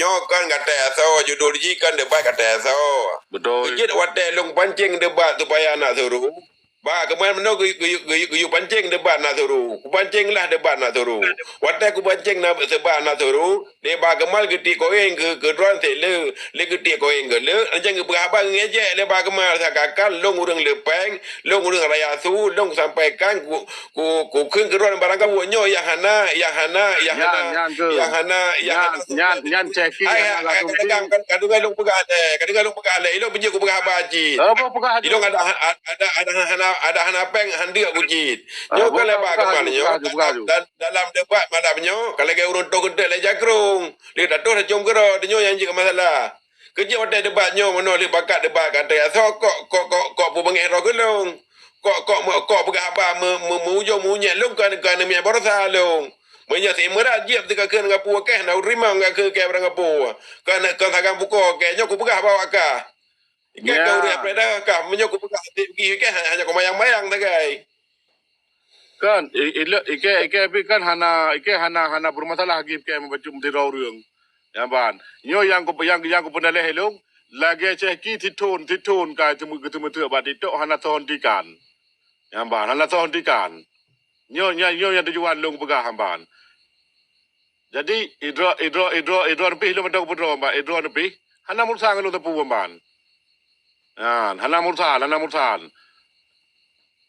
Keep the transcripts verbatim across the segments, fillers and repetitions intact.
Nyoe kan gata asoe, judul jih kan debat gata asoe. Beutôi. Keu jeuet watèe lôn pancéng debat supaya na suru. Bah keumah meunoe geuyue, geuyue, geuyue, geuyue pancéng debat na suru. Kupancéng lah debat na suru. Watèe kupancéng na seubab na suru, lé Bah Kemal geutiek koin keu, keu droen sét le, lé geutiek koin keu le, anjang geupeugah haba ngejek lé Bah Kemal, sakakan lôn ureueng leupeng, lôn ureueng raya su, lôn sampaikan ku, ku, kukheun keudroe barang kamoe nyoe nyang hana, nyang hana, nyang hana, nyang hana, nyang hana, nyang, nyang, nyang ceki. Hai, hai, hai, kadang-kadang, kadang-kadang lôn peugah lé, kadang-kadang lôn peugah lé, ilôn beujeuet kupeugah haba cit. Ilôn ada, ada, ada hana, ada hana péng, han deuk ku cit. Nyoe kan lé Bah Kemal nyoe, dalam, dalam debat malam nyoe, ka lagèe ureueng tôh keuntèk lé jakrong. Lé tatoh tacôm keudroe, nyoe nyang jeuet masalah. Keu jeuet watèe debat nyoe meunoe lheueh pakat debat ka trép asoe kok, kok, kok, kok peubangèh droe keu lôn. Kok, kok, kok peugah haba meu-, meu-, meujông meunyét lôn keu, keu aneuk miet baroesa lôn. Meunyoe si Imran jieb teuka kheun ngon peue kèh na teurimong keu kèh barang peue. Keu, keu sagang pukoe kèh nyoe kupeugah bak kah. Ikèh kah ureueng preda kah, meunyoe kupeugah até pih ikèh hanya kumayang-mayang sagai. Kan, i-, i-, ikèh, ikèh pih kan hana, ikèh hana, hana beureumasalah lagèe ikèh meubacut meutiro ureueng. Nyan ban. Nyoe nyang ku, nyang, nyang kupeunalèh ilôn, lagèe ceh ki sithon, sithon ka teumeu-, teumeuteuk bak TikTok hana soe hentikan. Nyan ban, hana soe hentikan. Nyoe, nyoe, nyoe nyang tujuan lôn peugah nyan ban. Jadi, idroe, idroe, idroe, idroe neupih lôn mantong kupeudroe, ban, idroe neupih. Hana meurusan ngon lôn teupeu ban. Nyan, hana meurusan, hana meurusan.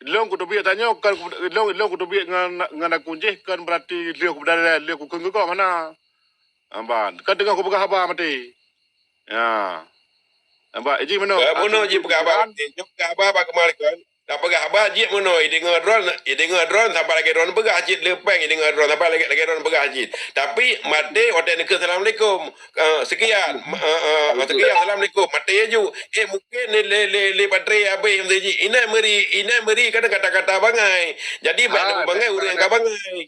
Lôn kuteubiet tanyoe, kan ku-, lôn, lôn kuteubiet ngon, ngon akun jih, kan berarti lheueh kupeudalai, lheueh kukheun keu gob, hana. Nyan ban. Kan teungoh kupeugah haba maté. Ya. Nyan ban, iji meunoe. Eh, bunoe jih peugah haba maté. Nyoe peugah haba bak Kemal kan. Tapeugah haba jih meunoe, ideungoe droen, ideungoe droen saban lagèe droen peugah cit, leupeng ideungoe droen saban lagèe, lagèe droen peugah cit. Tapi maté watèe neukheun assalamualaikum. Eh, sekian, eh, eh, sekian, assalamualaikum. Maté ju. Eh, mungkin lé, lé, lé, lé baterai habéh meusti jih. Inan meuri, inan meuri kadang kata-kata bangai. Jadi, bak bangai ureueng ka bangai.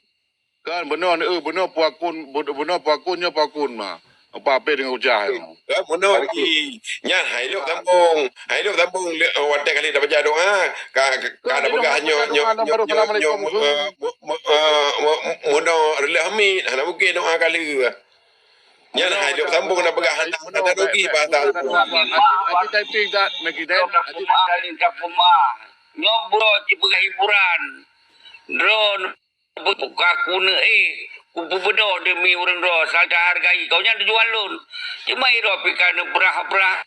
Kan, bunoe, eh, bunoe puakun, bu-, bunoe puakun nyoe puakun ma. Apa-apa deungon ujah. Kan, bunoe jih. Nyan, hai lôk sambong. Hai lôk sambong. Lé, eh, watèe kali tabaca doa. Ka, ka, ka tapeugah nyoe, nyoe, nyoe, nyoe, nyoe, eh, mu-, mu-, eh, mu-, mu-, bunoe reuloh mit. Hana mungkin doa kali. Nyan hai lôn sambung na peugah hana, hana rugi bahasa. Aji typing that, Maggie, that, aji. Nyoe bro, jipeugah hiburan. Droen, buka kuneuk, eh, kupeubeudôh demi ureueng droe, asai tahargai. Kau nyan tujuan lôn. Cuma droe pih ka neubrah-brah.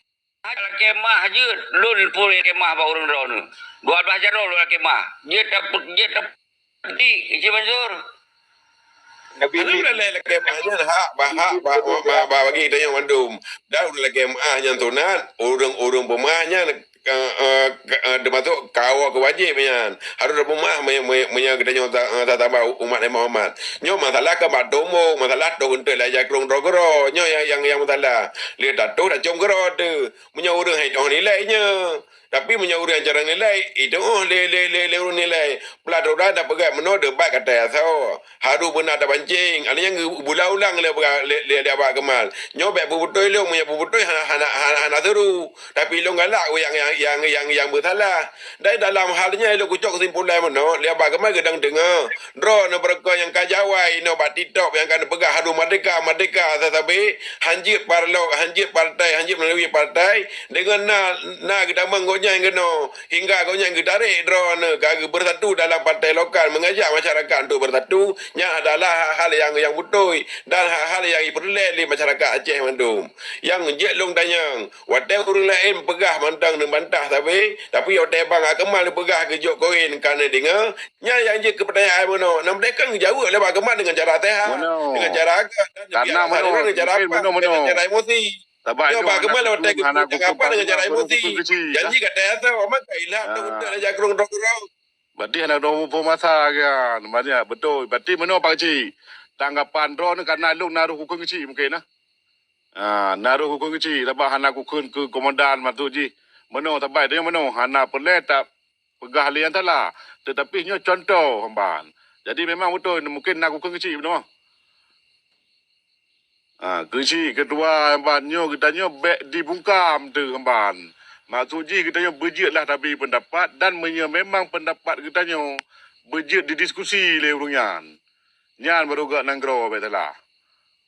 Lakèe meu'ah jeuet, lôn pun lakèe meu'ah bak ureueng droeneuh. Dua blaih jaroe lôn lakèe meu'ah. Jeuet dap-, jeuet dap-, di, Encik Mansur. Nabi Alhamdulillah, lakèe meu'ah nyan hak, bah, hak, bah, bah, bah, bagi geutanyoe mandum. Dan ureueng lakèe meu'ah nyan sunat, ureueng-ureueng peumeu'ah nyan, eh, eh, eh, teumasuk kawa keu wajéb nyan. Harôh tapeumeu'ah meunyang, meunyang, meunyang geutanyoe ta-, eh, tataba umat Nabi Muhammad. Nyoe masalah ka bak tumbông, masalah toh keuntèk lé jakrong droe keudroe. Nyoe nyang, nyang, nyang masalah. Lé tatoh tacôm keudroe teuh. Meunyoe ureueng hai toh nilai nyoe. Tapi meunyoe ureueng jarang nilai, itu oh lé, lé, lé, lé ureueng nilai. Peulatoran tapeugah meunoe debat ka trép asoe. Harôh beuna tapancéng. Ada nyang geuulang-ulang lé, lé, lé, lé Bah Kemal. Nyoe bèk beubeutôi lôn, meunyoe beubeutôi hana, hana, hana, hana suru. Tapi lôn galak nyang, nyang, nyang, nyang, nyang beusalah. Dan dalam hal nyan lôn kucok keusimpulan meunoe, lé Bah Kemal geudang deungö. Droeneuh beureukoh nyang ka jawai inoe bak TikTok nyang ka neupeugah harôh merdeka, merdeka sabe-sabe, hanjeuet parlok, hanjeuet partai, hanjeuet meulalu partai, deungon na, na geutamong gobnyan keunoe, hingga gobnyan geutarek droeneuh ka geubersatu dalam partai lokal, mengajak masyarakat untuk bersatu, nyan adalah hal-hal nyang, nyang beutôi dan hal-hal nyang jipeureulèe lé masyarakat Aceh mandum. Nyang jeuet lôn tanyong, watèe ureueng laén peugah mantong neubantah sabe, tapi watèe Bah Kemal neupeugah geujok koin ka neudeungö, nyan nyang jeuet keu peutanyaan meunoe. Nam deh kan geujaweueb lé Bah Kemal deungon cara seuhat, deungon cara agam, dan karena meunoe, deungon cara apa? Deungon cara emosi. Nyoe Bah Kemal watèe geupeutanyaan apa deungon cara emosi? Janji ka tayasa, maka ilah tu untuk lé jakrong droe-droe. Berarti hana droe muphom masa kan. Banyak betul. Berarti meunoe Pak Cik. Tanggapan droeneuh karena lôn na roh kukheun keuchik mungkin nah. Ha, na roh kukheun keuchik, sabab hana kukheun keu komandan maksud jih. Meunoe sabai tanyoe meunoe, hana peureulèe tapeugah lé nyang salah. Tetapi nyoe contoh ban. Jadi memang beutôi mungkin na kukheun keuchik meunoe. Ha, keuchik keudua ban nyoe geutanyoe bèk dibungkam teuh ban. Maksud jih geutanyoe beujeuet lah tabi pendapat dan meunyoe memang pendapat geutanyoe beujeuet didiskusi lé ureueng nyan. Nyan baru gak nanggroe bèk salah.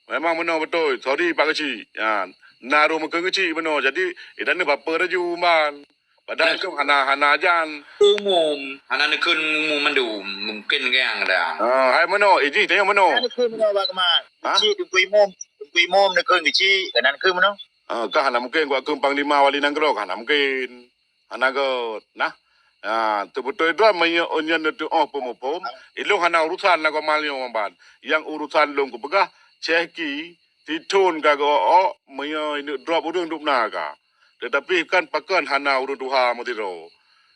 Memang meunoe beutôi. Sorry Pak Keuchik. Ya, na roh meukeuen keuchik meunoe. Jadi, eh, dan ni bapa laju ban. Padahal tu hana, hana jan. Umum, hana neukheun umum mandum. Mungkin nyang ada. Ah, hai meunoe, eh, jih tanya meunoe. Hana neukheun meunoe, Pak Kemal. Ha? Keuchik Teungku Imum, Teungku Imum neukheun keuchik, hana neukheun meunoe. Ah, kah hana mungkin geuakheun panglima wali nanggroe, hana mungkin. Hana göt, nah. Ah, teubeutôi droe meunyoe nyan neuteuoh peumuphom, ilôn hana urusan lagoe mal nyoe ban. Nyang urusan lôn kupeugah, Cheki, Tithon ka geuok-ok, meunyoe ineuk drop ureueng dubna ka. Teutapi kan pakon hana ureueng tuha meusidroe.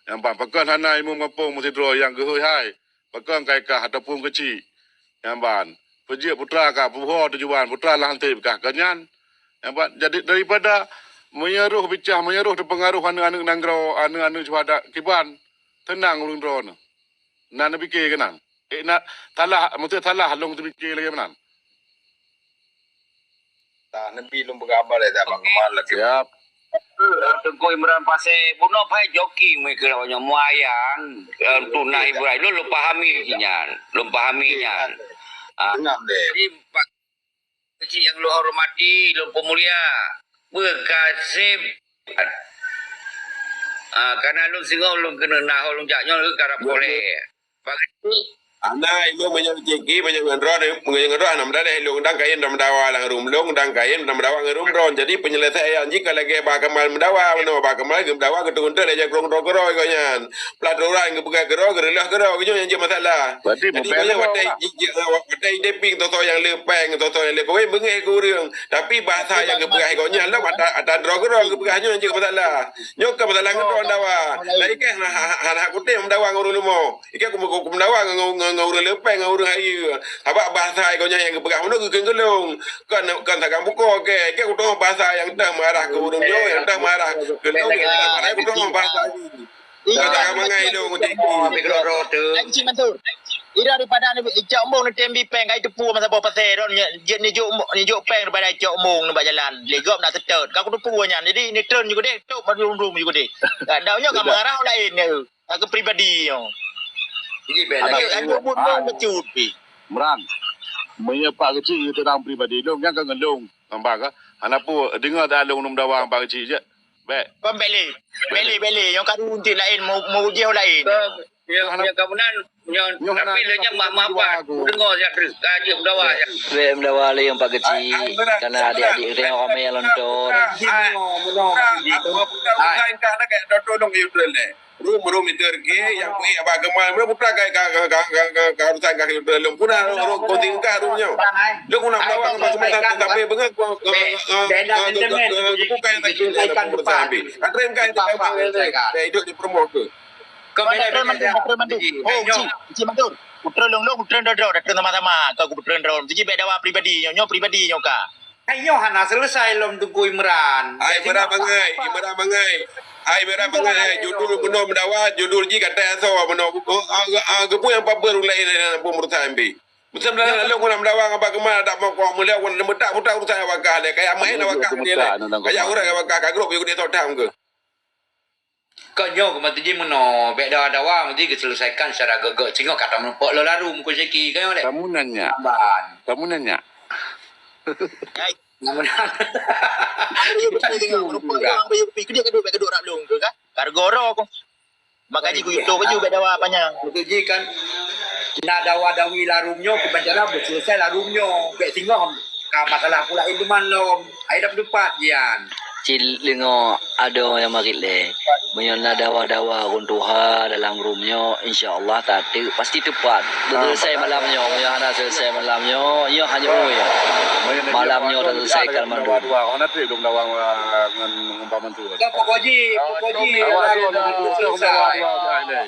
Nyang ban pakon hana imum gampông meusidroe nyang geuhôi hai, pakon kai kah ataupun keuchik. Nyang ban, peujeuet putra kah, puho tujuan putra lam hanté kah, kon nyan. Nyang ban, jadi daripada meunyoe roh bicah, meunyoe roh teupeungaroh aneuk-aneuk nanggroe, aneuk-aneuk syuhada kiban, teunang ureueng droeneuh. Na neupike keunan. Eh, na salah, maksud salah lôn teupike lagèe meunan. Tah, neubi lôn peugah haba lé, dah, Bang Kemal lagèe. Siap. Teungku Imran Pasé, bunoe phai joki meukeurah nyoe muayang, eh, tunai Ibrahim. Lôn, lôn pahami nyan. Lôn pahami nyan. Ah. Jadi, Pak Keuchik nyang lôn hormati, lôn peumulia, beukaseb. Ah, karena lôn singoh lôn keuneuk na ho lôn jak nyoe lôn karab boleh. Pak Keuchik. Ana ilôn meunyoe Cheki, meunyoe ngon droe, meunyoe ngon droe hana meudaleh ilôn dang kayém dan meudawa lam rum lôn, dang kayém dan meudawa ngon rum droe. Jadi penyelesaian jih ka lagèe Bah Kemal meudawa, meunoe Bah Kemal geumeudawa geuteunteuk lé jakrong droe keudroe gobnyan. Peulatoran geupeugah keudroe, geureuleuh keudroe, geuh nyoe nyang jeuet masalah. Berarti jadi gobnyan watèe, watèe tapéng, soe-soe nyang le péng, soe-soe nyang le kawén, beungéh keu ureueng. Tapi bahasa nyang geupeugah gobnyan lom ata, ata droe keudroe geupeugah nyoe nyang jeuet masalah. Nyoe kon masalah ngon droe meudawa. Tapi kan hana, hana, hana kutem meudawa ngon ureueng leumo. Ikeu ku, ku, ku meudawa ngon, ngon, ngon ureueng le péng, ngon ureueng hayeue. Sabab bahasa gobnyan nyang geupeugah meunoe geukheun keu lôn. Kon, kon sagang buko, oke. Ikeu ku teungoh bahasa nyang teuh meuarah keu ureueng nyoe, nyang teuh meuarah keu lôn, nyang teuh meuarah, ku teungoh bahasa jih. Kon sagang mangai lôn, Teungku. Hai, Cik Mansur. Ira daripada ni, Cik Ombong ni tem bi péng, kai teupeu masa boh pasai, ron, jeuet ni jok, ni jok péng daripada Cik Ombong ni bak jalan. Lé gob nak seutôt. Ka ku teupeu nyan. Jadi, ni treun juga deh, tok baru rum juga deh. Dak, dak nyoe ka mengarah lain ni. Aku pribadi nyoe. Jadi, bela. Aku, aku buat mau kecut pi. Imran. Meunyoe Pak Keuchik geuteurang pribadi lôn, nyan ka ngon lôn. Ngon Bah ka. Hana peue, deungoe dah lôn meudawa ngon Pak Keuchik jeuet. Bèk. Kon bèk lé. Bèk lé, bèk lé. Nyang ka untit laén, mau, mau ujoe laén. Nyang, nyang ka meunan, nyang, tapi lé nyan mah, mah, Bah. Deungoe jak treuk. Ka jeuet meudawa jak. Bèk meudawa lé ngon Pak Keuchik. Karena adik-adik geutanyoe ramè nyang nonton. Jinoe meunoe. Hai. Rum, rum itu rezeki, nyang kuék Abah Kemal, meunan putra ka, ka, ka urusan ka hidup dalam puna, rum, rum, kongsi engkah rum nyoe. Lôn guna melawan Abah Kemal sampai beungoh, ke, ke, ke, ke, ke, bukan yang tak cinta dalam urusan habis. Katren kan itu memang, eh, hidup di promo ke. Kon beda, beda, beda. Oh, Cik, Cik Mansur. Putra lôn, lôn, putra droe-droe, datang sama-sama. Kau putra droe. Jadi bèk dawa pribadi, nyoe, nyoe pribadi nyoe ka. Hai nyoe hana selesai lom Teungku Imran. Hai, Imran bangai, Imran bangai. Hai, Imran bangai. Judul bunoe meudawa, judul jih kata asoe bunoe. Oh, ah, ah, geupeu nyang pabeureu ulai dalam peumurusan M P. Meuseum dalam lalu guna meudawa ngon Abah Kemal, dak mau kuat mulia, guna meutak-mutak urusan awak kah lé. Kaya main awak kah dia lé. Kaya urang awak kah, ka grup yuk dia sodam ke. Kon nyoe keumateuji meunoe, bèk dawa-dawa, meusti geuselesaikan secara gèt-gèt. Singoh ka tameurumpok lom lalu meuko seki, kon nyoe deh. Kamu nanya. Saban. Kamu nanya. Hai. Namun Ayo, pergi dengan merumpok yang bayar pi kedek keduk bèk keduk rap lông ke kan? Kargo ro ko. Maka ji ku YouTube baju bèk dawa panyang. Meusti ji kan na dawa-dawi larum nyoe, keubancara beuselesai larum nyoe. Bèk singoh ka masalah pula iduman lom. Ai dap dupat jian. Cit lingo adoe nyang marit lé. Meunyoe na dawa-dawa ureueng tuha dalam rum nyoe, insya Allah tateuk pasti teupat. Beuseuleusoe malam nyoe, meunyoe hana seuleusoe malam nyoe, nyoe hanya ui. Malam nyoe taseuleusoekan mandum. Dawa-dawa, hana trép dong dawa ngon, ngon Pak Mansur. Ka pokok ji, pokok ji.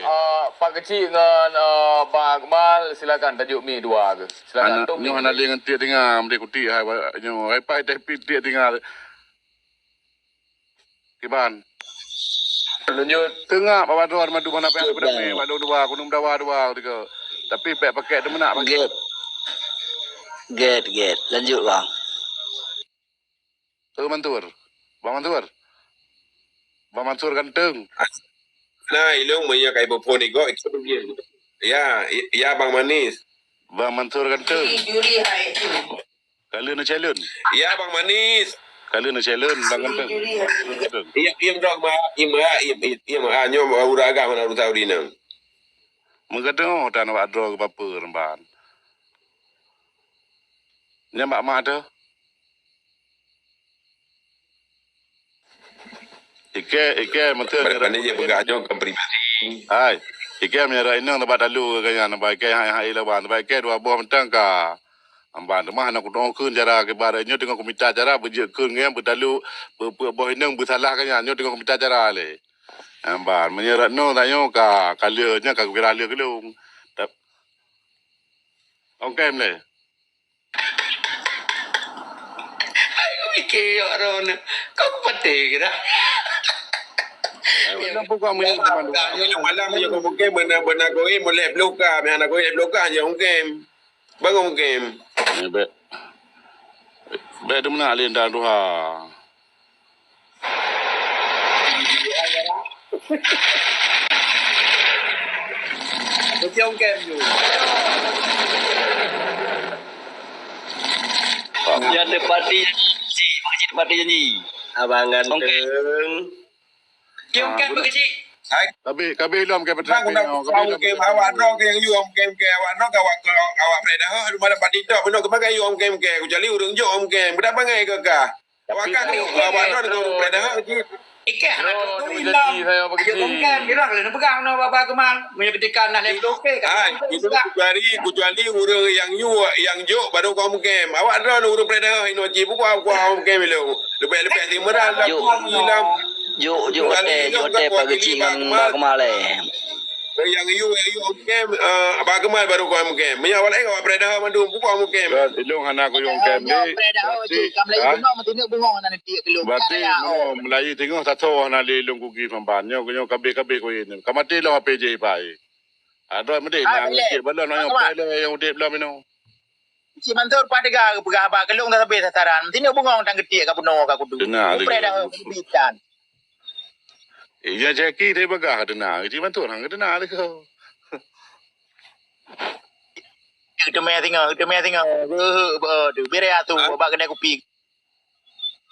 Ah, Pak Keuchik ngon, ah, Bang Akmal, silakan tajuk mi dua tu. Silakan. Nyoe hana lé ngon tiek teunga, meusti kutik hai nyoe, hai pai teh pi tiek teunga. Kiban. Lanjut. Teunga bak droe madu hana payah beudamé bak lôn dua, kunong dawa dua tiga. Tapi bèk pakèk deumeunak pakèk. Gèt. Gèt, gèt. Lanjut, Bang. Eh, Mansur. Bang Mansur. Bang Mansur ganteng. Nah, ilong meunyoe kai beuphon igo, igo dia. Ya, ya Bang Manis. Bang Mansur ganteng. Juri, juri hai tu. Ka lheueh neucalon. Ya, Bang Manis. Ka lheueh neucalon, Bang Ganteng. Bang Ganteng. Iya, iya, Bang, Mak. Iya, Mak. Iya, iya, iya, Mak. Ah, nyoe ureueng agam hana urusan ureueng inong. Meugadang tan bak droe geubapeue ban. Nyan bak mak teuh. Ikei, ikei, meuteun. Bak pandai je peugah nyoe kon pribadi. Hai, ikei meunyoe inong teubak talu keu nyan, teubak ikei hai, hai lawan, teubak ikei dua boh mantong ka. Amban teuma hana kudeungoe kheun cara kiban nyoe teungoh kumita cara beujeuet kheun ngon beutalu, beu-, beu-, boh inong beusalah keu nyan, nyoe teungoh kumita cara lé. Amban meunyoe Retno tanyoe ka, ka lheueh nyan ka kukira lheueh keu lôn. Tap-, Ong Kem lé. Hai, kupike awak droeneuh. Kau kupatéh keu dah. Ai, lam pukon meunyoe teuma dua. Meunyoe malam, meunyoe Ong Kem, beuna, beuna goe, mulai bloka, meuhana goe bloka, nyoe Ong Kem. Bangon Ong Kem. Eh, bèk. Bèk teumeunak lé dan tuha. Beutôi Ong Kem ju. Ya, tepati janji. Bang Cik tepati janji. Abang ganteng. Ong Kem. Ong Kem beu keuchik. Hai. Kabeh, kabeh lom ke Bang, petrang udah nyoe, kabeh lom. Ong Kem, awak droe ke nyang yue Ong Kem ke, awak droe ke awak, awak preh dah. Aduh, malam pati tok, bunoe keumagai yue Ong Kem ke, kecuali ureueng jok Ong Kem. Beudak bangai ke kah? Tapi awak kan, tapi awak droe dengan ureueng preh dah. Ikeh hana tu ilam. Ong Kem, kira kali neupegang no baba Kemal. Meunyoe ketika nah lem bloke, kan. Hai, itu kecuali, kecuali ureueng nyang yue, nyang jok baru kau Ong Kem. Awak droe ureueng preh dah, inoe ji buka, buka Ong Kem ilong. Leubeh-leubeh simeurah lam. Jok. Lam. Jok, jok watèe, jok watèe Pak Geuchik ngon Bang Kemal lé. Nyang yue, nyang yue Ong Kem, eh, Bang Kemal baru kau Ong Kem. Meunyoe awak laén awak preh dah mandum, bukan Ong Kem. Kan, ilong hana kuyong Kem lé. Preh dah, Pak Geuchik. Berarti, kam Melayu ha? Bungong hana neutiek keu lôn. Berarti, kan, ya, meunoe, oh. Melayu teungoh tasoe hana lé ilong kuki famban. Nyoe, nyoe kabeh-kabeh kuyue nyoe. Ka maté lom H P J pai. Adoe meudeh. Ah, nang boleh. Cik balon nyang Bang Kemal. Preh lé nyang udép lom inoe. Cik Mansur pat teuga geupeugah haba keu lôn sabé sasaran. Meutinok bungong tan geutiek ka bunoe ka kudu. Kena lagi. Upreh dah bitan. Eh, ya Jackie dia peugah kena. Cik Mansur hang kena lagi. Teumé singoh, teumé singoh. Beuh, beuh, tu. Bereh atu, ha? Bak kedai kupi.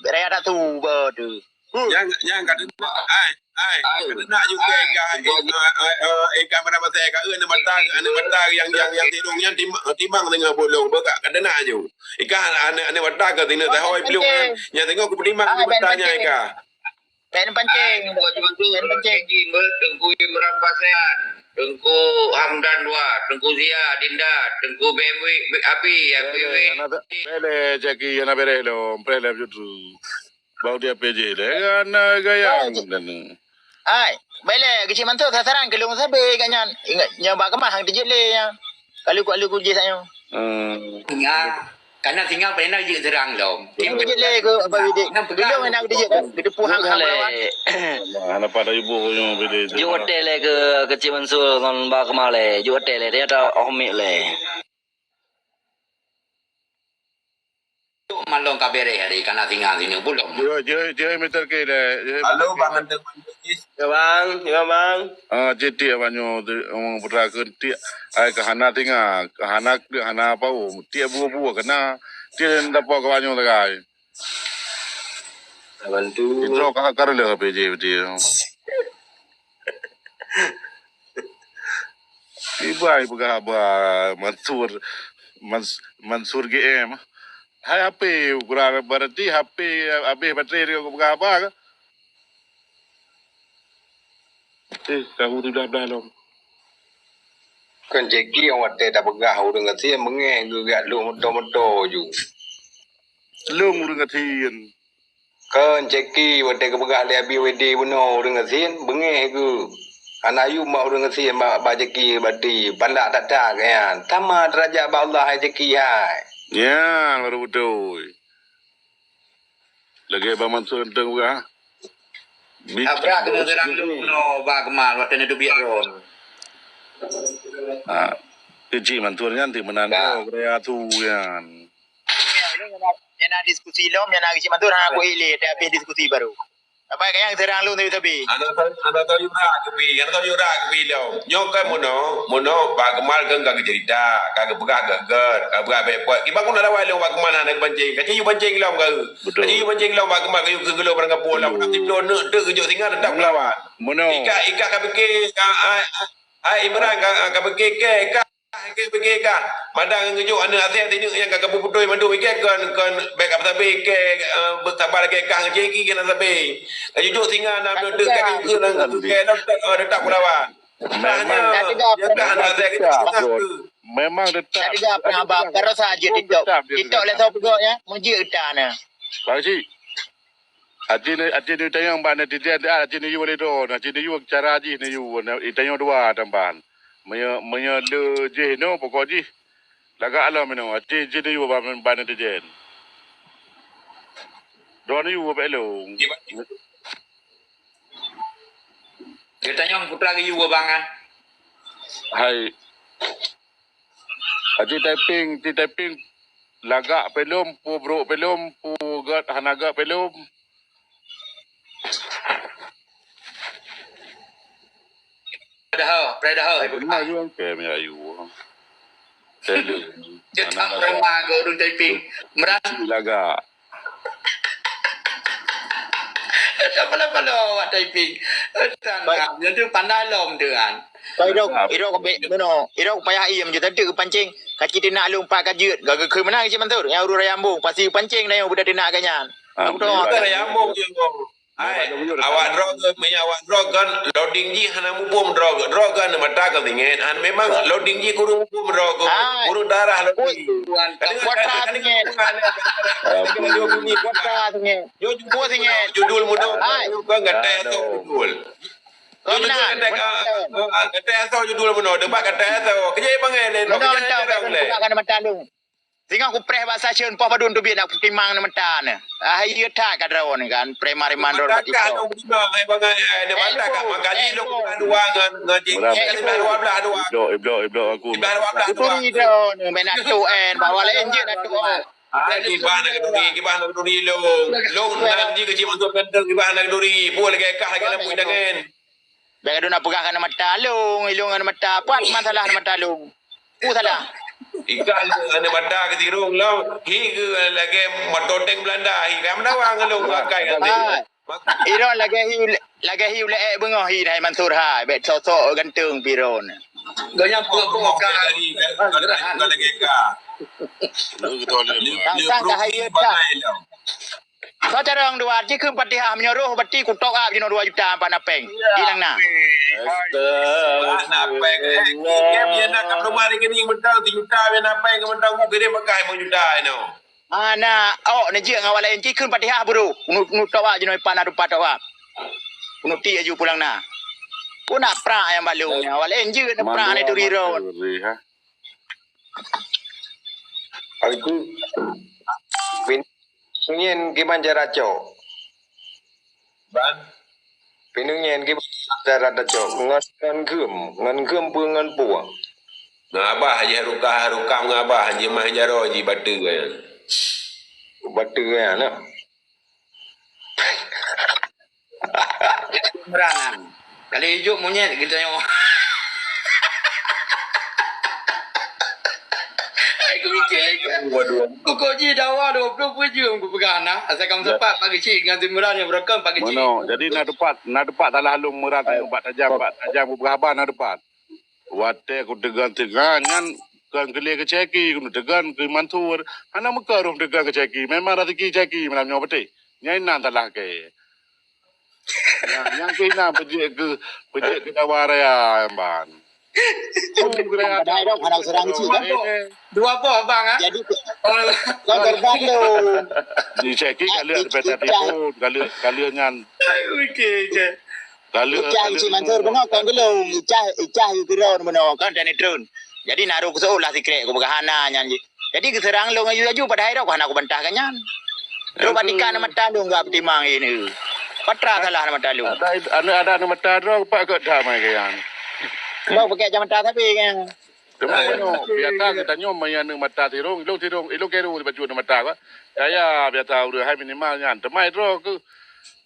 Bèk raya that su beuh tu. Nyang, nyang ka deungoe, ai, ai, ai, ka deungoe juga ai, ka, ai, eh, eh, eh, eh, ka mana masa ka, eh, aneuk mata, aneuk mata yang, yang, yang tidong nyan tim-, timbang teungoh bolong, beuh ka, ka deungoe ju. Ika aneuk, aneuk mata ka tinggal tahoi belum, nyang tengok ku peudimang aneuk mata nyan ika. Bèk pancing, bèk pancing. Teungku Imran Pasean, Teungku Hamdan dua, Teungku Zia Dinda, Teungku B M W, Abi, Abi. Bèk lé, bèk lé, Jackie, hana bereh lom, preh lé beujeuet tu. Bak dia P J lé, hana gayang dan. Ai, bèk lé, Geuchik Mansur sasaran keu lôn sabé kat nyan. Ingat, nyoe bak keumah hang teujeuet lé nyan. Kalu ku alu ku jih sak nyoe. Hmm. Singa, kana singa pernah jeuet seurang lom. Hang teujeuet lé keu apa bidik? Hang peugah. Ilong hana teujeuet keu, keu teupeu hang, hang melawan. Hana pada ibu nyoe bidik. Jok watèe lé keu Geuchik Mansur ngon Bang Kemal lé. Jok watèe lé, ternyata oh mik lé. Tok malong ka bereh hari, kana tinggal sini, belum. Jeuet, jeuet, jeuet meter ke deh. Halo, Bang Andeng Manis. Ya, Bang. Ya, Bang. Ah, cit tiek awak nyoe, tu, orang putra ke tiek. Ai, ka hana tinggal, ka hana, ka hana apa, oh. Tiek buah-buah kena. Tiek dapat ke awak nyoe tegai. Bantu. Itu ka, ka rela P J betul. Ibai peugah haba Mansur, Mans-, Mansur G M. Hai H P, ukuran berarti H P habéh baterai dia peugah haba ke? Eh, tahu tu dah, dah lom. Kan Jackie yang watèe tapeugah ureueng gasien beungèh geugak lôn moto-moto ju. Lôn ureueng gasien. Kon Jackie, watèe geupeugah lé Abi Wede bunoe ureueng gasien, beungèh geuh. Hana yum bak ureueng gasien bak, bak Jackie bati, palak that-that nyan. Sama derajat bak Allah hai Jackie hai. Nyan baru beutôi. Lagèe Bang Mansur Enteng peugah. Abrak keuneuk seurang lôn bunoe bak Kemal watèe neuduek biet droe. Ah, Geuchik Mansur nyan ti meunan. Dah. Korea tu nyan. Ya, ini nyang na, nyang na diskusi lom, nyang na Geuchik Mansur hana kuhilé, dah habéh diskusi baru. Baik, nyang seurang lôn teubi-teubi. Hana tau, hana tau yura keubi, hana tau yura keubi lom. Nyoe kan meunoe, meunoe Pak Kemal kan ka geuceurita, ka geupeugah gét-gét, ka geupeugah bèk pot. Kiban ku na lawan lôn Pak Kemal hana geupancing. Ka ci yue pancing lom ka. Betul. Ka ci yue pancing lom Pak Kemal ka yue keu geulong barang kampung lom. Betul. Tapi lôn neuk teuk geujok singa teutap geulawan. Meunoe. Ika, ika ka pike, ka, ai, ai Imran ka, ka pike ke, ka. Kah, kah, kah. Mada ngon geujok aneuk asèe sineuk nyang ka geupeubudoi mandum ikèe kon, kon bèk ka sabe ikèe, eh, beusaba lagèe kah ngon Jeki keunan sabe. Ka jujok singa na Ka meudeuh ka teutap. Jeukeue nang keu kèe lom teutap, eh, teutap kulawan. Memang Tanya, teutap, ya kah memang aneuk asèe teutap, geujok singa Bro. Keu. Memang teutap. Ka teutap, Tapi pernah ba-, teutap. Barosa jeuet Teutap, TikTok. Teutap, dia TikTok teutap. Lé soe peugah nyan, meujeuet utak na. Bang Cik. Aci ni, aci ni tanyong bak netizen, aci ni yue lé droe, aci ni yue cara jih ni yue, itanyong dua tambahan. Meunyoe, meunyoe le jih nyoe, pokok jih lagak lom nyoe, aci, aci ni yue bak, bak netizen. Droe ni yue bak lôn. Geutanyong putra geuyue bangai. Hai. Aci typing, aci typing lagak pelom, pu brok pelom, pu gét hana gét pelom. Dah, dah. Ai, beuna yue ke mi ayu. Hello. Dia tak ramah ke ureueng typing. Merasa lagak. Pala-pala awak typing. Tanah. Jadi pandai lom tu kan. Kau idok, idok bek meno, idok payah iem je tadi keupancing. Kaci tinak lung pat ka jeuet, ka geukheun meunan Cik Mansur. Nyang ureueng raya ambong, pasti pancing na nyang budak tinak ka nyan. Ah, aku tahu. Bukan raya ambong je kau. Hai, awak droe ke, meunyo awak droe kan, loading jih hana muphom droe, droe kan mata ka singét. Han memang loading jih kureueng muphom droe ke, kureueng darah loading. Kuat singét. Kuat singét. Judul muda, kan gatai atau judul. Judul gatai, gatai atau judul muda, debat gatai atau. Kejai bangai le, kejai jarang le. Singoh kupreh bak stasiun poh padum teubiet nak kutimang neumeuta neu. Ah, iya that ka droe neu kan, preman-preman droe bak TikTok. Neumeuta kah, neumeuta kah, makajih lôn dua ngon, ngon jih. Berapa? Kali dua belas dua. Iblok, iblok, iblok aku. Dua belas dua. Itu ni droe neu, main nak tu en, bawa lain je nak tu en. Ah, kibah nak keduri, kibah nak keduri lôn. Lôn nan jih keucik mantuk ganteng, kibah nak keduri. Pun lagi kah lagi lampu dangan. Bèk gadoh na peugah keu aneuk mata lôn, ilôn aneuk mata, pat masalah aneuk mata lôn. Peue salah? Ikah lôn aneuk mata keu sirong lôn, hi keu lagèe moto tank Belanda, hi ka meudawa ngon lôn, akai ngon lôn. Hai. Iron lagèe hi, lagèe hi ulèe ék beungoh hi hai Mansur hai, bèk sok-sok ganteng piron. Gobnyan peue-peue ka. Tang-tang ka hai ieu that. Soe carông dua, jikheun Fatihah, meunyoe roh bati kutok ap jinoe dua juta pat na péng. Di nang na. Astagfirullah. Pat na péng. Eh, dia biar nak kat rumah rekening beutôi sejuta, biar na péng beutôi, ku kirim pakai lima juta inoe. Ana, ok, neujeuet ngon awak laén, jikheun Fatihah bro. Nu, nu top ap jinoe pat na tupat top ap. Nu ti aju pulang na. Ku nak prak nyang balong nyan, awak laén jeuet na prak ni turi ron. Aku Nyan kiban cara cok. Ban? Pineungieng kiban cara tacok. Ngon, ngon geuem. Ngon geuem peue ngon peue? Ngon abah jih rukah, rukah ngon abah jih mah jaroe jih bateue nyan. Bateue nyan, nah. Meuranan. Kali ijok monyet geutanyoe. Hai, ku mikir, ku, ku kok jih dawa dua puluh peuet jeuem ku peugah na. Asai kamoe sempat Pak Keuchik ngon Zimran nyang beurokon Pak Keuchik. Mano, jadi na teumpat, na teumpat salah lôn Meuranan, bak tajam, bak tajam ku peugah haba na teumpat. Watèe kuteugon-teugon nyan kon keu lé keu Cheki, kuteugon keu Mansur. Hana meukeureuh teugon keu Cheki, memang raseuki Cheki malam nyoe beutôi. Nyan inan salah kèe. Nyang, nyang keu inan peujeuet keu, peujeuet keu dawa raya ban. Padahai dong, hana seurang cit kan? Dua boh bang, ah? Jadi, kon korban lôn. Di Cheki ka lheueh dipeta tipu, ka lheueh, ka lheueh nyan. Ai, oke, oke. Icah Cik Mansur bunoe kon geulong, icah, icah yue keudroe bunoe kon dan itreun. Jadi na rôh keusoe lah sikrek kupeugah hana nyan jih. Jadi geuseurang lôn aju-aju padahai droe hana kubantah ka nyan. Droe bak tika na mata lôn gak peutimang ini. Patra salah na mata lôn. Ada, ada, ada na mata droe, pak keu damai ka nyan. Lôn pakai kacamata sabe kan. Teuma meunoe, biasa geutanyoe meunan na mata sirong, ilong sirong, ilong keru dibacut na mata ka. Kaya biasa ureueng hai minimal nyan. Teuma droe keu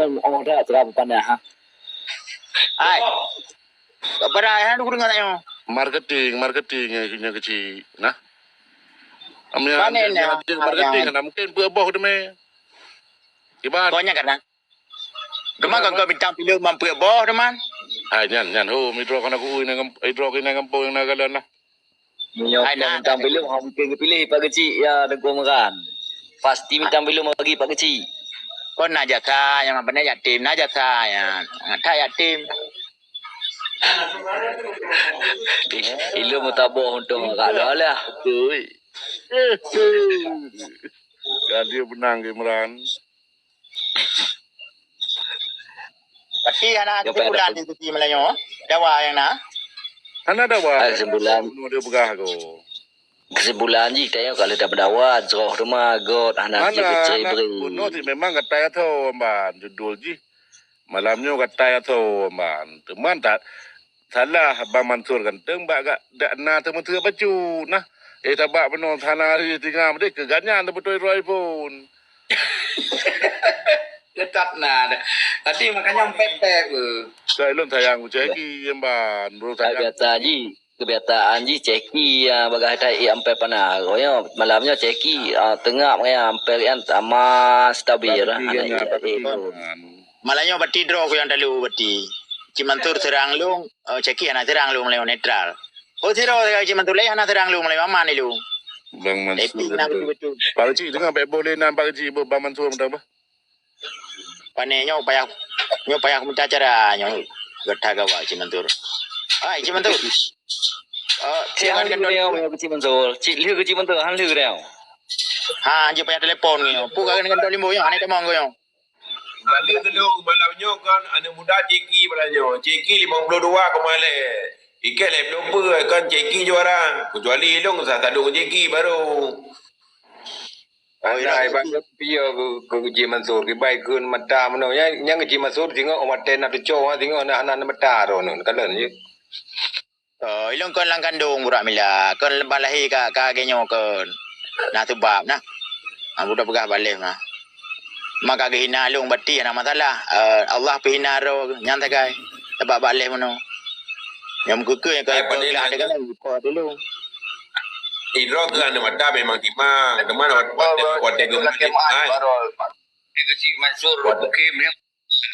Nyoe oh dah terang panah ha. Hai. Pada hai lu dengar nyoe. Marketing, marketing nyang kecil. Nah. Amnya marketing, nah mungkin buat boh demi. Iban. Kau nya kan. Teuma kon keu bintang filem man peuet boh teuma. Hai nyan, nyan ho, midroe kon aku ui nang, idroe keu nang gampông nyang na galon lah. Meunyoe bintang filem ha mungken geupiléh Pak Geuchik ya Teungku Imran. Pasti bintang filem bagi Pak Geuchik. Kon na jasa nyang mana yatim, na jasa ya. That yatim. Ilmu taboh untung agak lah. Betul. Jadi benang Imran. Tapi hana kesimpulan di sisi Melayu. Dawa yang na. Hana dawa. Kesimpulan. Dia begah ko. Kesimpulan jih tayang kalau tak berdawa, jroh rumah got hana sibit cerai beri. Bunuh ti memang kata ya tho amban judul jih. Malam nyoe kata ya tho amban. Teman tak salah Bang Mansur ganteng bak gak dak na teumeuteue bacut nah. Eh tabak bunoe hana hari tinggal deh keu ganyan teubeutôi roi pun. Ketat na deh. Tadi makanya empek-empek ke. Saya lôn sayang ucai ki amban. Bro sayang. Biasa ji. Kebiasaan jih ceki ya bagah tai ampai panas. Nyoe malam nyoe ceki ah, tengap ya ampai rian sama stabil lah. Anak cek itu. Malam nyoe bati droe ku yang talu bati. Cik Mansur serang lung, oh, ceki hana serang lung lewat netral. Oh siro Cik Mansur lewat hana serang lung lewat aman ni lung. Bang Mansur. Betul betul. Pak Cik dengar baik boleh nampak Cik Bang Mansur mudah bah. Pane nyoe payah nyoe payah mita cara nyoe gata gawa Cik Mansur. Hai Cik Mansur. Eh, siang kan kan nyoe Cik Mansur. Cik lheuh ke Cik Mansur, han lheuh ke nyoe. Ha, je payah telepon nyoe. Pu kan kan limbo nyoe, anai tamong nyoe. Balik dulu malam nyoe kan anak muda Ciki malam nyoe. Ciki lima puluh dua koma leh. Ikai leh puluh kan Ciki juara. Kecuali ilong sah tadung Ciki baru. Oh, ina iban piye ke ke Ji Mansur, kibai keun mata meunoe. Nyang nyang Ji Mansur singoh watèe na teucok, singoh na hana mata droeneuh, kalon je. Oh, ilong kon lam kandong burak mila, kon leubah lahé ka ka lagèe nyoe kon. Na seubab nah. Ha, budak peugah baleh mah. Maka geuhina lôn bati hana masalah. Eh, Allah peuhina droe nyan sagai. Sabab baleh meunoe. Nyang meukeukeu nyang ka Ai, padahal geulaih ada kan, ko dulu. Idroe keu aneuk mata memang timang. Teuma watèe, watèe, watèe geumeujikan. Di Geuchik Mansur Mukim ni,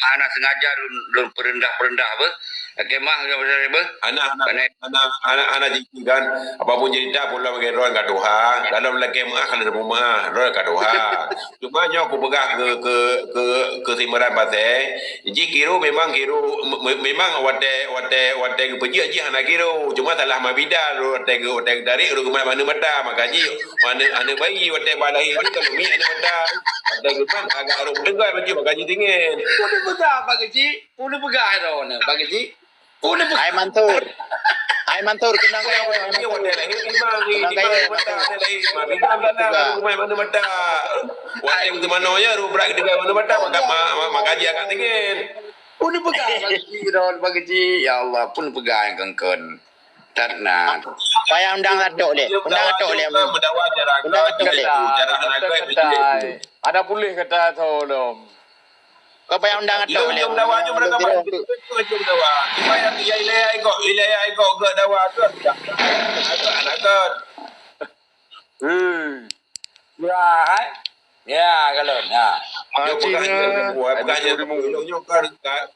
hana sengaja lôn, lôn peureundah-peureundah beuh. Kemah, beuh. Hana, hana, hana, hana, hana jiki kan. Apapun cerita, pulang bagi roh ka tuha. Dalam lagèe meuah, kalau ada meuah, roh ka tuha. Cuma nyoe kupeugah keu, keu, keu, keu Simran Pasé, jih kiru memang kiru, me-, me-, memang watèe, watèe, watèe geupeujeuet jih hana kiru. Cuma salah mabida lôn watèe geu-, watèe geutarek lôn geumat maneuk mata, maka jih aneuk, aneuk bayi watèe ba lahé jih ka lôn miet aneuk mata. Watèe geumat agak rhom teugai baju maka jih dingin. Peue neupeugah Pak Geuchik? Peue neupeugah droeneuh Pak Geuchik? Hai Mansur. Hai Mansur, keunong kaya. Keunong kaya. Peue neupeugah Pak Geuchik, Pak Geuchik? Ya Allah, peue neupeugah nyang keun-keun. That na. Payah undang atok lé. Undang atok lé. Undang atok lé. Ada puléh kata tolong. Kau payah undang atok lé. Jom dawa, jom dawa. Jom dawa. Cuma yang ilai ikok, ilai ikok ke dawa tu. Anak, anak, anak. Hmm. Ya, hai. Ya, kalau nah. Jom pegang je, pegang je, pegang je. Ilong nyoe kan, kan.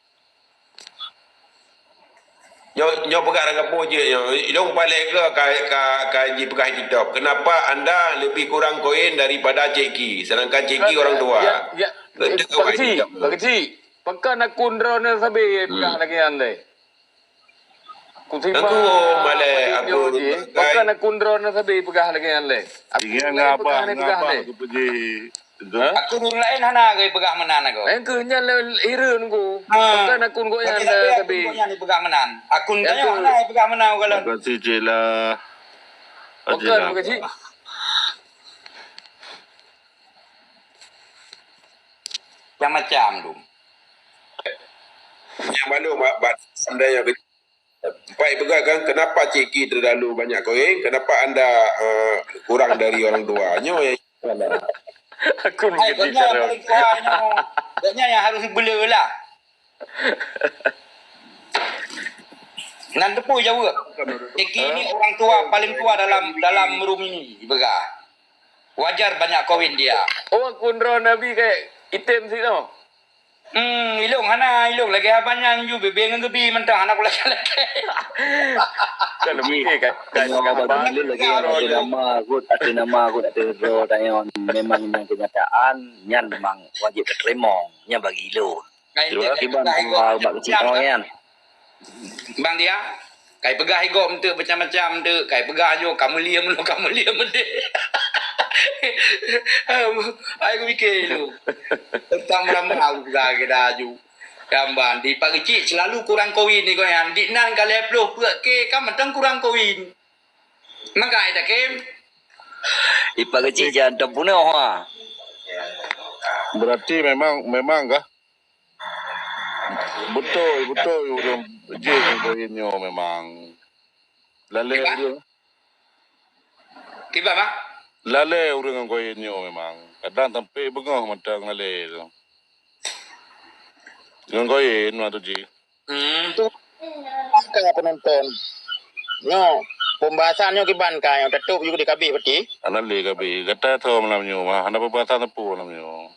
Nyoe, nyoe peugah rang kampung jeuet nyoe. Ilong paléh ke ka, ka, ka jipeugah di TikTok. Kenapa anda lebih kurang koin daripada Cik Ki, sedangkan Cik Ki orang tua? Ya, ya. Pakcik, pakcik. Pakon akun droeneuh sabe peugah lagèe nyan lé? Aku simak. Aku malèe akun. Pakon akun droeneuh sabe peugah lagèe nyan lé? Aku ngabah, ngabah aku puji. Akun ureueng laén hana geupeugah meunan aku. Laén keuh nyan lé hireuen ku. Ha. Pakon akun gobnyan lé sabe. Akun gobnyan dipeugah meunan. Akun tanyoe hana dipeugah meunan, ukalon. Terima kasih, Cik lah. Pakon, makasih. Macam-macam tu. Yang malu, Mak, Mak, sampai yang Pai peugah kan, kenapa Cik Ki terlalu banyak koin? Kenapa anda, eh, kurang dari orang tua? Nyoe yang salah. Aku hai, gobnyan yang paling tua nyoe. Gobnyan yang harus bela lah. Nan teupeu jaweueb. Cik Ki ni orang tua, paling tua dalam, dalam room ini, dipeugah. Wajar banyak koin dia. Oh, akun droeneuh Abi kayak item sih tu. Hmm, ilong hana, ilong lagèe abang nyan ju bebe ngon geubi mantong hana kulakèe-lakèe. Kan leumoh kan, kan leumoh bagi lagi até nama kot, até nama kot, até droe tanyoe memang nyan kenyataan, nyan memang wajib teurimong, nyan bagi ilong. Kiban bak kecil nyan. Bang dia, kai peugah igob enteuk macam-macam enteuk, kai peugah nyoe ka mulia meunoe ka mulia meudeh. Ai kupike lu. Tentang meurama aku peugah ke dah aju. Gambar di Pak Geuchik selalu kurang koin ni goyan. Di nan ka lhèe ploh peuet K ka mantong kurang koin. Maka ai dah kem. Di Pak Geuchik jangan terbunuh ha. Berarti memang memang kah? Beutôi, beutôi ureueng jih ngon nyoe memang. Lalé ureueng. Kiban, Bang? Lalé ureueng ngon nyoe memang. Kadang sampai beungoh mantong lalé tu. Ngon mantong jih. Hmm. Ka penonton. Nyoe, pembahasan nyoe kiban ka nyoe tetup yuk dikabeh berarti. Hana lé kabeh. Gata tho malam nyoe mah, hana pembahasan teupeu malam nyoe.